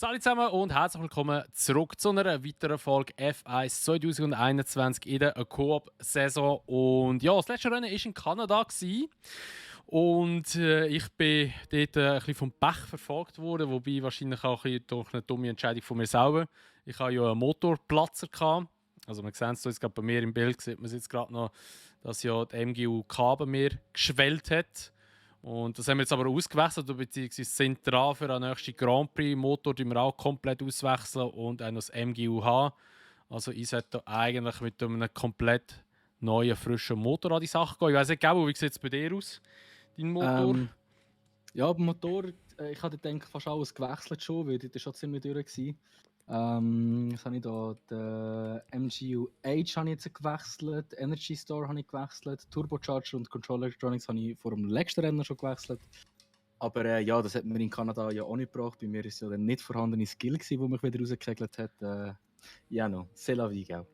Hallo zusammen und herzlich willkommen zurück zu einer weiteren Folge F1 2021 in der Coop-Saison. Und ja, das letzte Rennen war in Kanada. Und ich bin dort ein bisschen vom Pech verfolgt worden, wobei wahrscheinlich auch ein bisschen durch eine dumme Entscheidung von mir selber. Ich hatte ja einen Motorplatzer. Also man sieht es jetzt gerade bei mir im Bild, sieht man es jetzt gerade noch, dass ja die MGU-K bei mir geschwellt hat. Und das haben wir jetzt aber ausgewechselt, beziehungsweise sind dran für den nächsten Grand Prix. Motor die wir auch komplett auswechseln und auch noch das MGU-H. Also ich sollte eigentlich mit einem komplett neuen, frischen Motor an die Sache gehen. Ich weiss nicht, Gabo, wie sieht es bei dir aus, dein Motor? Ja, beim Motor, ich hatte denke fast alles gewechselt schon, weil das schon ziemlich durch war. Was habe ich da? Den MGU H habe ich jetzt gewechselt, Energy Store habe ich gewechselt, Turbocharger und Control Electronics habe ich vor dem letzten Rennen schon gewechselt. Aber ja, das hat man in Kanada ja auch nicht gebraucht. Bei mir war ja der nicht vorhandene Skill, der mich wieder rausgekegelt hat. Ja, no, c'est la vie, gell?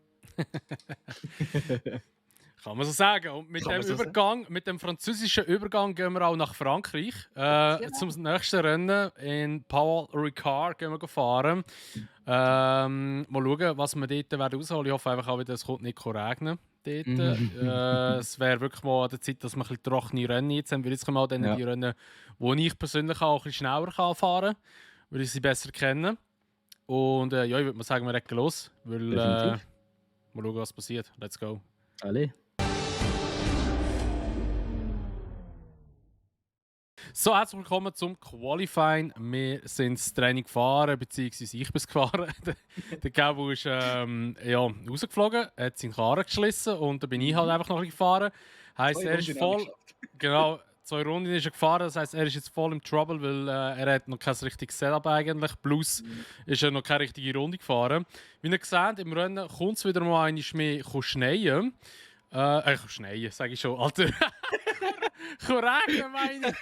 Kann man so sagen. Und mit dem Übergang, mit dem französischen Übergang gehen wir auch nach Frankreich. Zum nächsten Rennen in Paul Ricard gehen wir fahren. Mal schauen, was wir dort rausholen werden. Ich hoffe einfach auch wieder, es kommt nicht regnen. Es wäre wirklich mal an der Zeit, dass wir ein bisschen trockene Rennen jetzt haben. Jetzt kommen auch die Rennen, wo ich persönlich auch ein bisschen schneller fahren kann, weil ich sie besser kenne. Und ja, ich würde mal sagen, wir legen los. Weil, mal schauen, was passiert. Let's go. Allez. So, herzlich willkommen zum Qualifying. Wir sind das Training gefahren, beziehungsweise ich bin es gefahren. Der Gabo ist rausgeflogen, hat seinen Karren geschlissen und dann bin ich halt einfach noch gefahren. Heisst, er ist voll. Genau, 2 Runden ist er gefahren, das heisst, er ist jetzt voll im Trouble, weil er hat noch kein richtiges Setup eigentlich. Plus ist er noch keine richtige Runde gefahren. Wie ihr seht, im Rennen kommt es wieder mal einmal mehr schneien. Schneien, sage ich schon. Alter. Regnen, meine ich.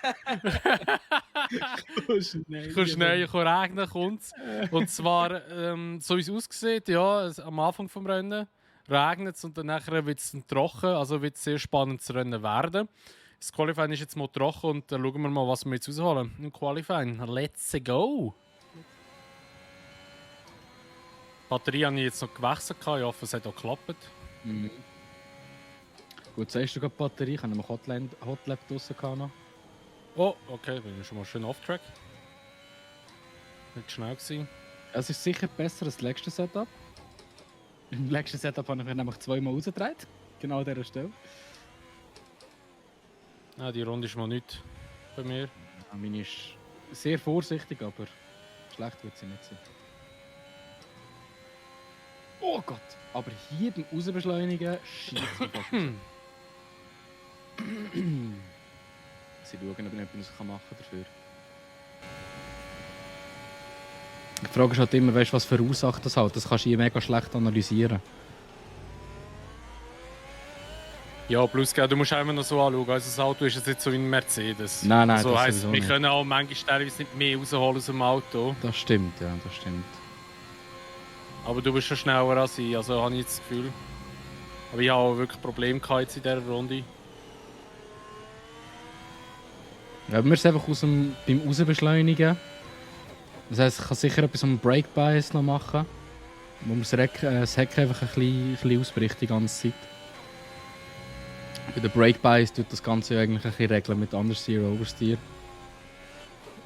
Regnen kommt. Und zwar, so wie es aussieht, ja, am Anfang des Rennen regnet es und dann wird es trocken. Also wird es sehr spannend zu Rennen werden. Das Qualifying ist jetzt mal trocken und dann schauen wir mal, was wir jetzt rausholen im Qualifying. Let's go! Die Batterie habe ich jetzt noch gewechselt. Ich hoffe, es hat auch geklappt. Mhm. Gut, sagst du gerade die Batterie? Ich habe noch Hotlap draussen noch. Oh, okay, bin ich schon mal schön off-track. Nicht schnell gewesen. Es ist sicher besser als das letzte Setup. Im letzten Setup habe ich mich nämlich 2-mal rausgedreht. Genau an dieser Stelle. Ja, die Runde ist mal nicht bei mir. Ja, meine ist sehr vorsichtig, aber schlecht wird sie nicht sein. Oh Gott! Aber hier beim Rausbeschleunigen schießt es fast. Sie schauen, ob ich etwas machen kann dafür. Die Frage ist halt immer, weißt, was verursacht das halt? Das kannst du hier mega schlecht analysieren. Ja, plus du musst auch immer noch so anschauen. Also das Auto ist jetzt nicht so wie ein Mercedes. Nein, so das heisst, wir nicht. können auch manchmal teilweise nicht mehr rausholen aus dem Auto. Das stimmt, ja, das stimmt. Aber du bist schon schneller als ich, also habe ich jetzt das Gefühl. Aber ich habe auch wirklich Probleme gehabt in dieser Runde. Ja, wir sind einfach beim Rausbeschleunigen. Das heisst, ich kann sicher etwas am Brake Bias noch machen. Wo man das Heck einfach ein bisschen ausbricht die ganze Zeit. Bei der Brake Bias tut das Ganze eigentlich ein bisschen regeln mit Understeer, Oversteer.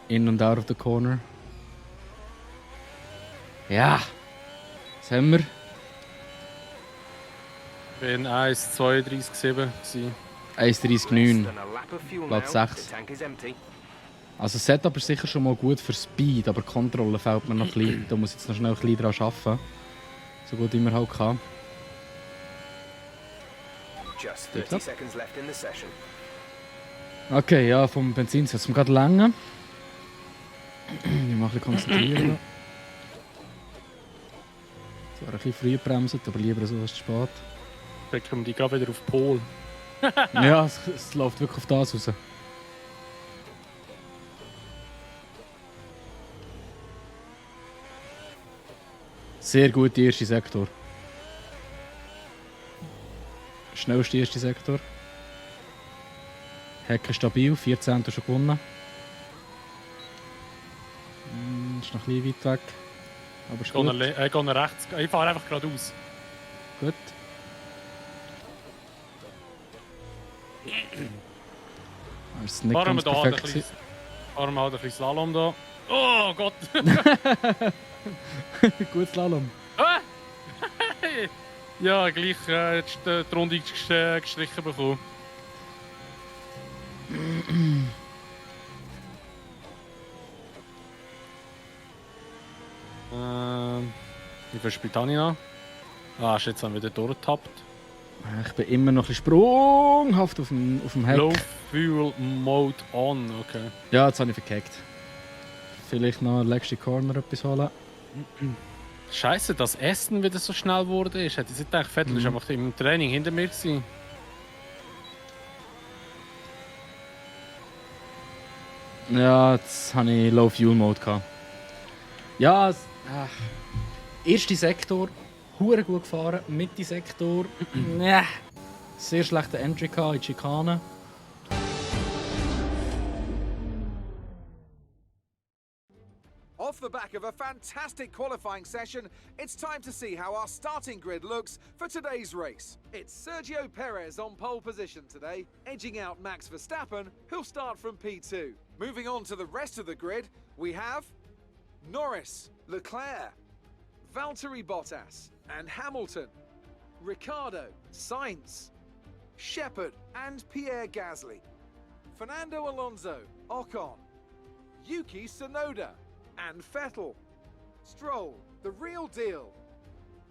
In und out of the corner. Ja. Was haben wir? Ich bin 1,32,7 gewesen. 1,39. Platz 6. Also das Setup ist sicher schon mal gut für Speed, aber Kontrolle fehlt mir noch ein bisschen. Da muss ich jetzt noch schnell ein bisschen dran arbeiten. So gut wie man halt kann. Okay, ja, vom Benzin soll es mir gerade länger. Ich muss mich ein bisschen konzentrieren. Zwar ein bisschen früh bremsen, aber lieber so als zu spät. Dann kommen die gerade wieder auf Pol. Ja, es läuft wirklich auf das raus. Sehr gut, der erste Sektor. Schnellster erste Sektor. Hecke stabil, 14. schon gewonnen. Ist noch ein bisschen weit weg. Aber ist gut. Ich gehe nach rechts. Ich fahre einfach geradeaus. Gut. Das ist nicht Fahren wir ganz da halt perfekt. ein bisschen Slalom da. Oh Gott! Gut Slalom. Ja, gleich die Runde gestrichen bekommen. Wie viel spielt habe ich noch? Ah, ist jetzt wieder durchgetappt. Ich bin immer noch ein bisschen sprunghaft auf dem Heck. Low Fuel Mode on, okay. Ja, jetzt habe ich verkackt. Vielleicht noch letzte Corner etwas holen. Scheiße, dass Essen wieder so schnell wurde. Ich hätte nicht gedacht, Vettel ist einfach im Training hinter mir gewesen. Ja, jetzt habe ich Low Fuel Mode gehabt. Ja, erster Sektor, hure gut gefahren. Mitte Sektor, sehr schlechte Entry gehabt in die Schikane. Off the back of a fantastic qualifying session, it's time to see how our starting grid looks for today's race. It's Sergio Perez on pole position today, edging out Max Verstappen, who'll start from P2. Moving on to the rest of the grid, we have Norris, Leclerc, Valtteri Bottas and Hamilton, Ricciardo, Sainz, Shepard and Pierre Gasly, Fernando Alonso, Ocon, Yuki Tsunoda and Vettel, Stroll, the real deal,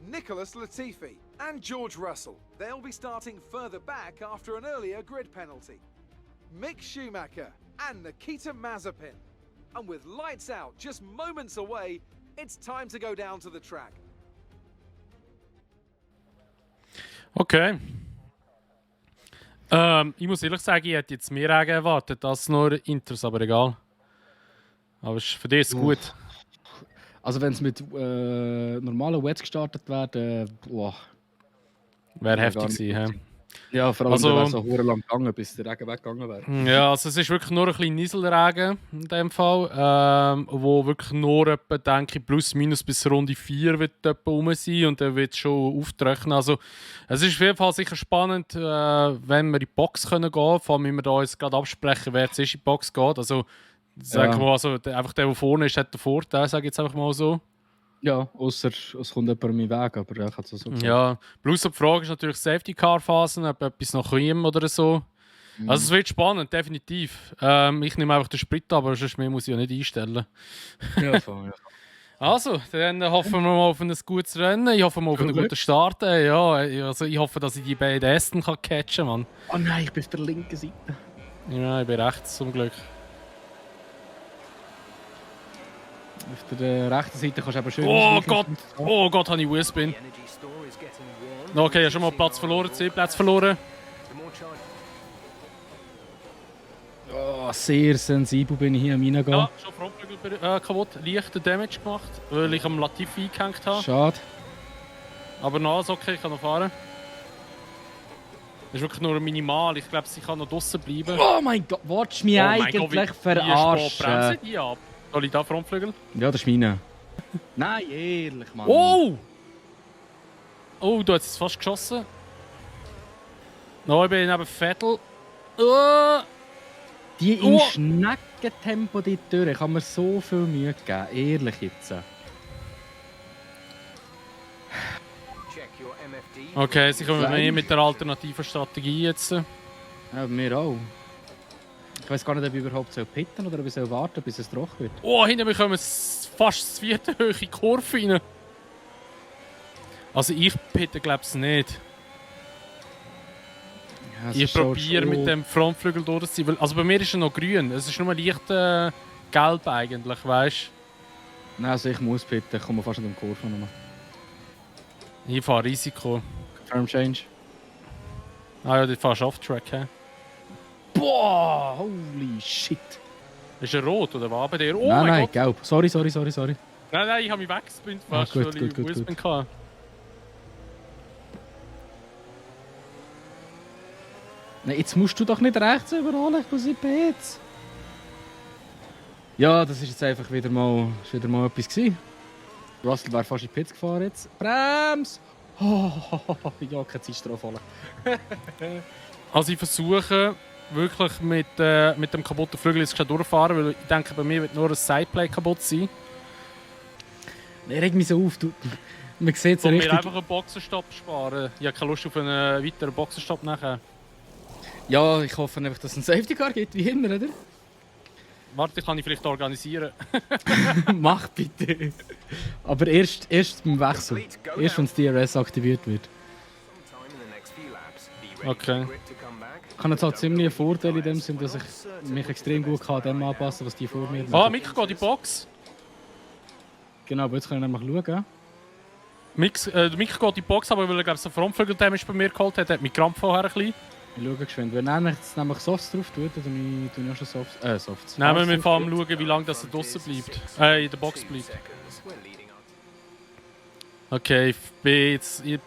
Nicholas Latifi and George Russell. They'll be starting further back after an earlier grid penalty. Mick Schumacher and Nikita Mazepin. And with lights out just moments away, it's time to go down to the track. Okay. Ich muss ehrlich sagen, ich hätte jetzt mehr Regen erwartet als nur Inters, aber egal. Aber für dich ist es gut. Also wenn es mit normalen Wets gestartet wäre, Wäre heftig gewesen. Ja, vor allem Also, wäre es so hure lang gegangen, bis der Regen weggegangen wäre. Ja, also es ist wirklich nur ein bisschen Nieselregen in dem Fall, wo wirklich nur etwa, denke ich, plus minus bis Runde 4 wird etwa rum sein und dann wird es schon auftrocknen. Also es ist auf jeden Fall sicher spannend, wenn wir in die Box können gehen, vor allem wenn wir da jetzt gerade absprechen, wer jetzt in die Box geht. Also sagen wir mal, also, einfach der vorne ist, hat den Vorteil, sage ich jetzt einfach mal so. Ja, außer es kommt jemand in meinen Weg, aber ja, kann es so sein. Ja, plus die Frage ist natürlich Safety-Car-Phasen, ob etwas noch kommt oder so. Also es wird spannend, definitiv. Ich nehme einfach den Sprit, aber sonst mehr muss ich ja nicht einstellen. Ja, voll, ja. Also, dann hoffen wir mal auf ein gutes Rennen. Ich hoffe mal auf einen guten Start. Ja, also ich hoffe, dass ich die beiden Ästen catchen kann, Mann. Oh nein, ich bin auf der linken Seite. Ja, ich bin rechts zum Glück. Auf der rechten Seite kannst du aber schön... Oh Gott, habe ich US-Bin. Okay, ich habe schon mal Platz verloren, 10 Plätze verloren. Oh, sehr sensibel bin ich hier am Reingehen. Ja, schon Frontflügel kaputt, leichten Damage gemacht, weil ich am Latifi eingehängt habe. Schade. Aber noch alles okay, ich kann noch fahren. Das ist wirklich nur minimal, ich glaube, sie kann noch draußen bleiben. Oh mein Gott, willst du mich eigentlich verarschen? Bremsen die ab? Soll ich da Frontflügel? Ja, das ist meine. Nein, ehrlich, Mann. Oh! Oh, du hast jetzt fast geschossen. No, ich bin neben Vettel. Die in Schneckentempo die Tür, ich habe mir so viel Mühe gegeben, ehrlich jetzt. Okay, sie kommen mehr mit der alternativen Strategie jetzt. Ja, mir auch. Ich weiß gar nicht, ob ich überhaupt pitten oder ob ich warten bis es trocken wird. Oh, hinter mir kommen fast das 4. hohe Kurve rein. Also ich pitte glaube ich nicht. Ja, Ich probiere mit dem Frontflügel durchzuziehen. Also bei mir ist er noch grün. Es ist nur leicht gelb eigentlich, weißt du? Nein, also ich muss pitten. Ich komme fast nicht um die Kurve nochmal. Ich fahre Risiko. Confirm Change. Ah ja, du fährst Off-Track, hä? Boah, holy shit. Ist er rot oder was bei dir? Oh nein, mein nein, Gott! gelb. Sorry. Nein, ich habe mich weggespinnt fast, gut, weil ich gut. Wheelspin hatte. Nein, jetzt musst du doch nicht rechts überholen, ich muss in Pits. Ja, das ist jetzt einfach wieder mal etwas gewesen. Russell wäre fast in Pits gefahren jetzt. Brems! Oh, ja, keine Zeitstrafe holen. Also ich versuche wirklich mit dem kaputten Flügel jetzt durchfahren, weil ich denke, bei mir wird nur ein Sideplay kaputt sein. Nee, reg mich so auf. Man sieht es Und richtig. mir einfach einen Boxenstopp sparen. Ich habe keine Lust auf einen weiteren Boxenstopp nachher. Ja, ich hoffe einfach, dass es einen Safety Car gibt, wie immer, oder? Warte, kann ich vielleicht organisieren. Mach bitte. Aber erst beim Wechsel. Erst wenn das DRS aktiviert wird. Okay. Ich habe jetzt halt ziemlich einen Vorteil in dem Sinn, dass ich mich extrem gut an dem anpassen kann, was die vor mir Ah, machen. Mick geht in die Box. Genau, aber jetzt können wir nämlich schauen. Mick geht in die Box, aber weil er glaube ich, so Frontflügel-Damage bei mir geholt hat mich Krampf vorher ein bisschen. Ich schaue geschwind. Wenn er jetzt nämlich Softs drauf tut, dann tue ich auch schon Softs. Nein, wir müssen vor allem schauen, wie lange das er draussen bleibt. In der Box bleibt. Okay,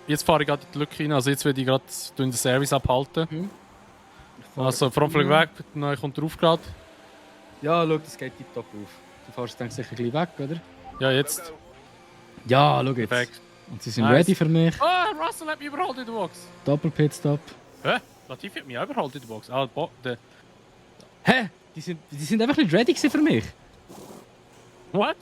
jetzt fahre ich gerade in die Lücke rein, also jetzt werde ich gerade den Service abhalten. Also Frontflügel weg, dann kommt er auf gerade. Ja, schau, das geht tiptop auf. Du fährst dann sicher gleich weg, oder? Ja, jetzt. Ja, schau jetzt. Perfekt. Und sie sind Nice. ready für mich. Ah, Russell hat mich überholt in der Box. Doppel-Pitstop. Hä? Latifi hat mich auch überholt in der Box. Ah, Hä? Die sind einfach nicht ready gewesen für mich. What?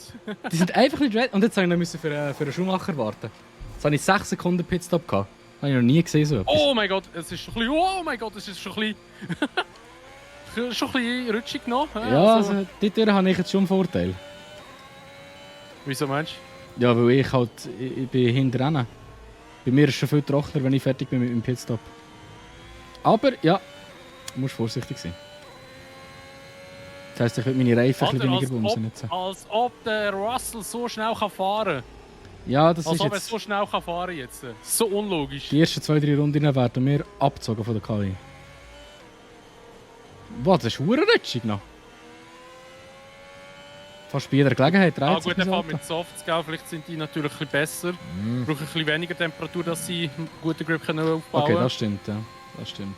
Die sind einfach nicht ready. Und jetzt musste ich noch für einen Schuhmacher warten. Jetzt hatte ich 6 Sekunden Pitstop gehabt. Das habe ich noch nie gesehen so etwas. Oh mein Gott, es ist schon ein bisschen. Oh mein Gott, es ist schon ein bisschen. schon ein bisschen rutschig noch. Ja, also dort habe ich jetzt schon einen Vorteil. Wieso meinst du? Ja, weil ich bin hinten. Bei mir ist es schon viel trockener, wenn ich fertig bin mit dem Pitstop. Aber ja, du musst vorsichtig sein. Das heisst, ich will meine Reifen ein bisschen weniger bumsen jetzt. Als ob der Russell so schnell fahren kann. Ja, das Als ist ob er jetzt... so schnell fahren kann jetzt. So unlogisch. Die ersten 2-3 Runden werden wir abgezogen von der KI. Was, das ist rutschig noch. Fast bei jeder Gelegenheit dreht Ah sich gut, der das fährt Auto. mit Softs, gell? Vielleicht sind die natürlich ein bisschen besser. Brauchen ein bisschen weniger Temperatur, dass sie einen guten Grip können aufbauen Okay, können. das stimmt, ja. Das stimmt.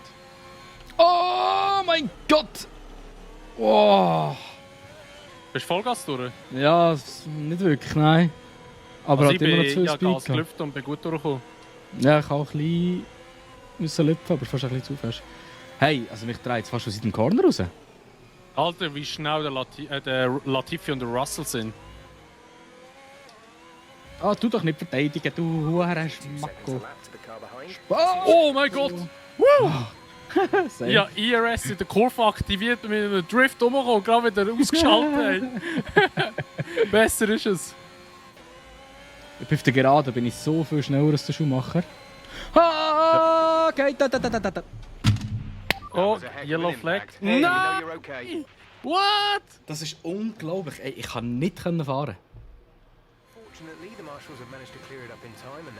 Oh mein Gott! Oh! Bist du Vollgas durch? Ja, nicht wirklich, nein. Aber Also halt ich immer noch bin zu viel ja Speed Gas gehabt. gelüftet und bin gut durchgekommen. Ja, ich kann auch ein bisschen müssen lüpfen, aber fast ein bisschen zu fest. Hey, also mich dreht es fast aus dem Corner raus. Alter, wie schnell der Latifi und der Russell sind. Ah, tu doch nicht verteidigen, du Hurenschmacko. Oh mein Gott! Same. Ja, IRS in der Kurve aktiviert und mit einem Drift rumgekommen, gerade wieder ausgeschaltet. Besser ist es. Auf der Gerade bin ich so viel schneller als der Schuhmacher. Ah, okay, da. Oh, Yellow Flag. Nein! What? Das ist unglaublich. Ey, ich kann nicht fahren.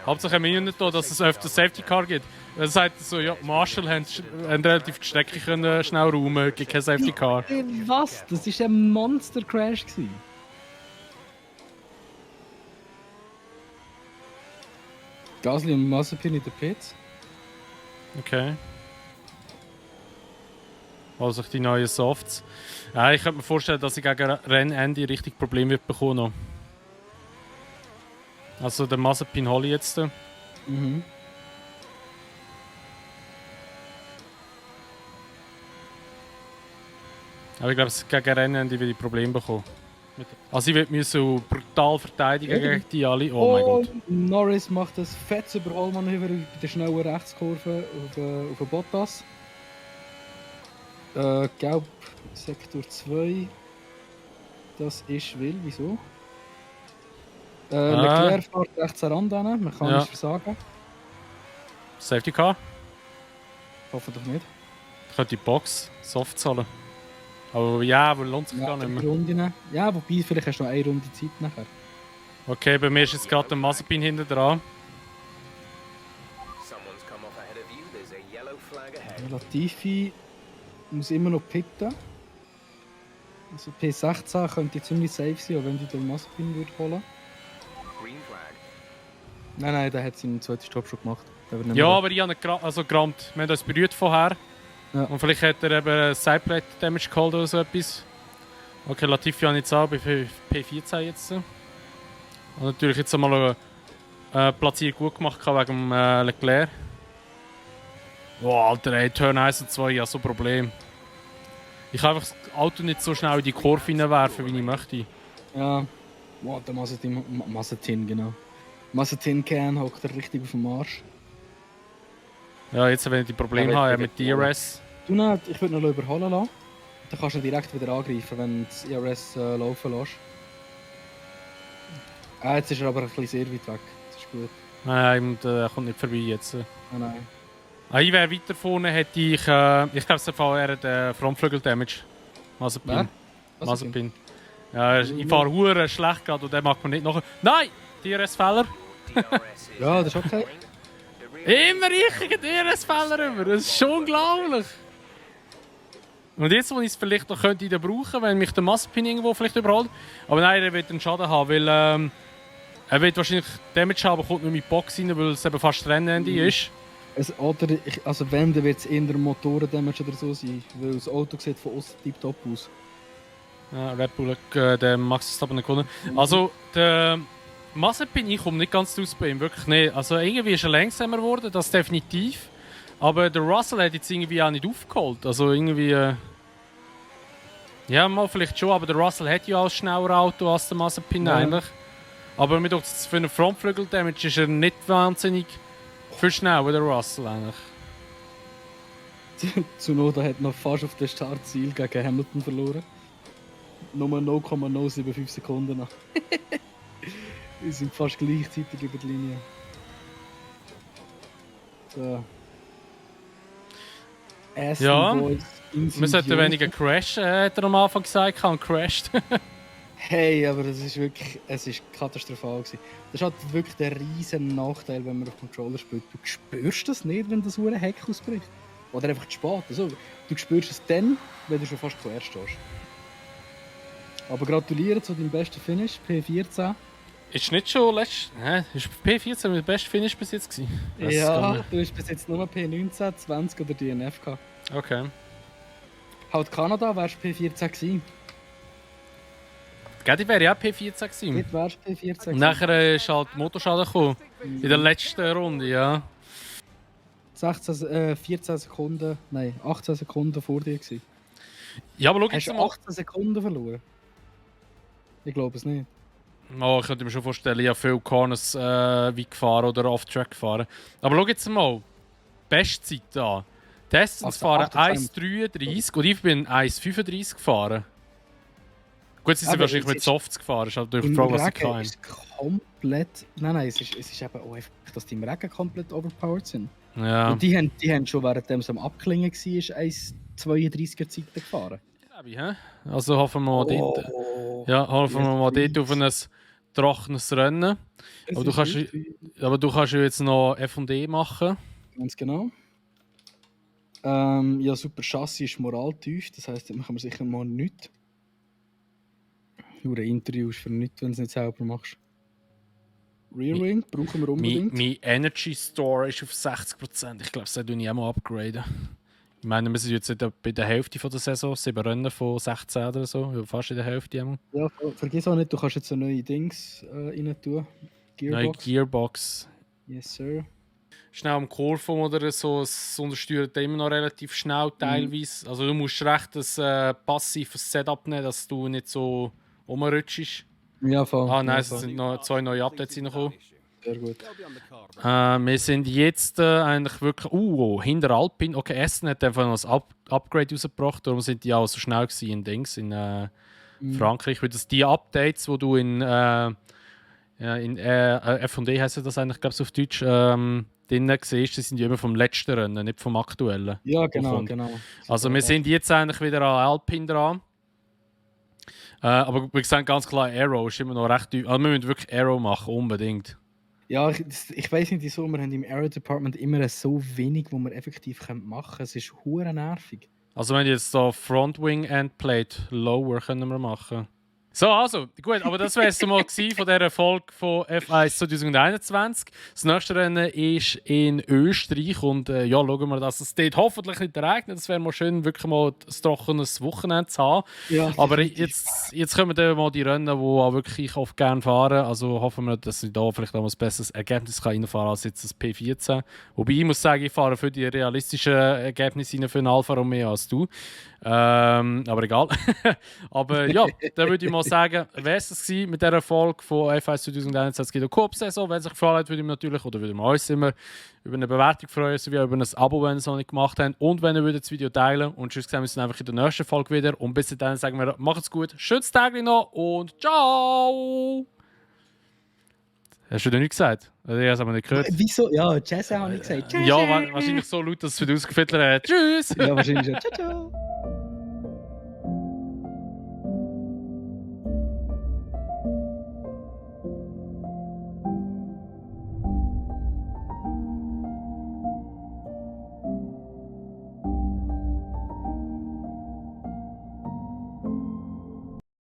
Hauptsache wir nicht da, dass es öfter Safety Car gibt. Er sagt so, ja, Marshall haben relativ die Strecke können schnell räumen, gibt kein Safety Car. Was? Das war ein Monster-Crash. Gasly und Mazepin in der Pits. Okay. Also die neuen Softs. Ja, ich könnte mir vorstellen, dass ich gegen Rennende richtig Probleme wird bekommen noch. Also der Mazepin hole ich jetzt. Mhm. Aber ich glaube, gegen Rennende werde ich Probleme bekommen. Also ich müssen brutal verteidigen gegen die alle. Oh mein Gott. Norris macht das fettes Überholmanöver bei der schnellen Rechtskurve auf den Bottas. Gelb, Sektor 2. Das ist wild, wieso? Leclerc fährt rechts an Rand an, man kann nicht versagen. Safety Car? Hoffentlich nicht. Ich könnte die Box soft zahlen. Aber ja, aber lohnt sich gar nicht mehr. Runden. Ja, wobei, vielleicht hast du noch eine Runde Zeit nachher. Okay, bei mir ist jetzt gerade der Mazepin hinten dran. Latifi muss immer noch pitten. Also P16 könnte ziemlich safe sein, auch wenn die den Mazepin würde holen. Nein, der hat seinen zweiten Stopp schon gemacht. Ja, aber ich habe ihn gerammt. Wir haben uns berührt vorher. Ja. Und vielleicht hat er eben Sideplate Damage geholt oder so etwas. Okay, Latifi habe ich jetzt auch bei P14 jetzt. Und natürlich jetzt einmal eine Platzierung gut gemacht wegen Leclerc. Wow, Alter, ey, Turn 1 und 2, ja, so ein Problem. Ich kann einfach das Auto nicht so schnell in die Kurve hineinwerfen, wie ich möchte. Ja, wow, der Mazepin, genau. Mazepin hockt er richtig auf dem Arsch. Ja, jetzt wenn ich die Probleme habe mit DRS. Du nicht, ich würde noch überholen lassen. Dann kannst du direkt wieder angreifen, wenn du das DRS laufen lässt. Jetzt ist er aber ein bisschen sehr weit weg. Das ist gut. Nein, er kommt nicht vorbei jetzt. Nein. Ich wäre weiter vorne, hätte ich glaube, er hat Frontflügel-Damage. Mazepin. Mazepin. Ja, ich fahre hure schlecht gerade und der macht man nicht nachher. Nein! DRS-Fehler. Ja, das ist okay. Immer richtige DRS-Fehler über. Das ist schon unglaublich. Und jetzt, wo ich es vielleicht noch könnte brauchen, wenn mich der Mazepin irgendwo vielleicht überholt. Aber nein, er wird einen Schaden haben, weil er wird wahrscheinlich Damage haben, kommt nur mit Box rein, weil es eben fast Rennende ist. Also wenn, dann wird es eher Motoren-Damage oder so sein, weil das Auto sieht von außen tiptop aus. Ja, Red Bull hat den Max Verstappen gewonnen. Also, der Mazepin, ich komme nicht ganz raus bei ihm, wirklich nicht. Also irgendwie ist er langsamer geworden, das definitiv. Aber der Russell hat jetzt irgendwie auch nicht aufgeholt. Also irgendwie... ja, mal vielleicht schon, aber der Russell hat ja auch ein schneller Auto als der Mazepin eigentlich. Aber mit für einen Frontflügel-Damage ist er nicht wahnsinnig viel schneller, der Russell eigentlich. Tsunoda hat noch fast auf das Startziel gegen Hamilton verloren. Nur 0,075 Sekunden nach. Wir sind fast gleichzeitig über die Linie. So. Ja, wir sollten weniger crashen, hat er am Anfang gesagt, und crasht. Hey, aber es ist katastrophal gewesen. Das ist halt wirklich der riesen Nachteil, wenn man auf Controller spielt. Du spürst das nicht, wenn das hure Heck ausbricht. Oder einfach zu spät. Also, du spürst es dann, wenn du schon fast quer stehst. Aber gratuliere zu deinem besten Finish, P14. Ist nicht schon letztes... Ist P14 der beste Finish bis jetzt gewesen? Ja, du hast bis jetzt nur P19, 20 oder DNF gehabt. Okay. Halt Kanada wärst P14 gewesen. Gell, die wäre ja P14 gewesen. Nicht wärst P14 gewesen. Nachher ist halt Motorschaden gekommen. In der letzten Runde, ja. 14 Sekunden, nein, 18 Sekunden vor dir gewesen. Ja, aber schau jetzt hast du 18 Sekunden verloren? Ich glaube es nicht. Oh, ich könnte mir schon vorstellen, ich habe viel Corners weit gefahren oder Off-Track gefahren. Aber schau jetzt mal, Bestzeit an. Testens fahren 1,33 und ich bin 1,35 gefahren. Gut, sie sind wahrscheinlich mit Softs gefahren, ist halt durch die Frage, was sie kann. Ist komplett... Nein, es ist eben auch einfach, dass die im Regen komplett overpowered sind. Ja. Und die haben schon, währenddem es am Abklingen war, 1,32er Zeit gefahren. Ja, also hoffen wir mal dort, hoffen wir mal dort auf ein trockenes Rennen. Aber du kannst ja jetzt noch F&E machen. Ganz genau. Ja, super Chassis ist moraltief, das heisst, da machen wir sicher mal nichts. Nur ein Interview ist für nichts, wenn du es nicht selber machst. Rear-Wing brauchen wir unbedingt. Mein Energy Store ist auf 60%. Ich glaube, das sollte ich auch mal upgraden. Ich meine, wir sind jetzt bei der Hälfte von der Saison, 7 Rennen von 16 oder so, fast in der Hälfte. Einmal. Ja, vergiss auch nicht, du kannst jetzt so neue Dings rein tun. Neue Gearbox. Yes, sir. Schnell am Kurven oder so, es untersteuert immer noch relativ schnell teilweise. Also du musst recht ein passives Setup nehmen, dass du nicht so rumrutschst. Ja, voll. Ah nein, ja, es sind noch 2 neue Updates reingekommen. sehr gut. Wir sind jetzt eigentlich wirklich hinter Alpine. Okay, Essen hat einfach noch ein Upgrade rausgebracht, darum sind die auch so schnell gewesen in Dings, in Frankreich. Weil das die Updates, die du in F&E heisst das eigentlich, glaube ich, auf Deutsch, drinnen siehst, die sind ja immer vom letzten Rennen, nicht vom aktuellen. Ja, genau, Wovon- genau. Also wir sind jetzt eigentlich wieder an Alpine dran. Aber wir sehen ganz klar, Aero ist immer noch recht teuer. Also wir müssen wirklich Aero machen, unbedingt. Ja, ich weiß nicht wieso, wir haben im Aero Department immer so wenig, wo wir effektiv machen können. Es ist hure nervig. Also wenn jetzt so Frontwing Endplate Lower können wir machen. So, also, gut, aber das wäre es mal gewesen von dieser Folge von F1 2021. Das nächste Rennen ist in Österreich und ja, schauen wir, dass es dort hoffentlich nicht regnet. Das wäre mal schön, wirklich mal ein trockenes Wochenende zu haben. Ja, Aber jetzt kommen dann mal die Rennen, die auch wirklich ich oft gerne fahren. Also hoffen wir, dass ich da vielleicht auch mal ein besseres Ergebnis reinfahren kann als jetzt das P14. Wobei ich muss sagen, ich fahre für die realistischen Ergebnisse rein für einen Alfa Romeo als du. Aber egal. Aber ja, dann würde ich mal sagen, wäre es das gewesen mit dieser Folge von F1 2021 in der Coop-Saison. Wenn es euch gefallen hat, würde ich mich natürlich, oder würde ich uns immer über eine Bewertung freuen, sowie über ein Abo, wenn ihr es noch nicht gemacht habt. Und wenn ihr das Video teilen. Und tschüss, sehen wir uns dann einfach in der nächsten Folge wieder. Und bis dahin sagen wir, macht's gut, schönes Tag noch und ciao! Hast du dir nichts gesagt? Ich habe es aber nicht gehört. Wieso? Ja, Jazz habe ich gesagt. Ja, wahrscheinlich so laut, dass es für dich ausgefiltert hat. Tschüss! Ja, wahrscheinlich schon. Ciao, ciao.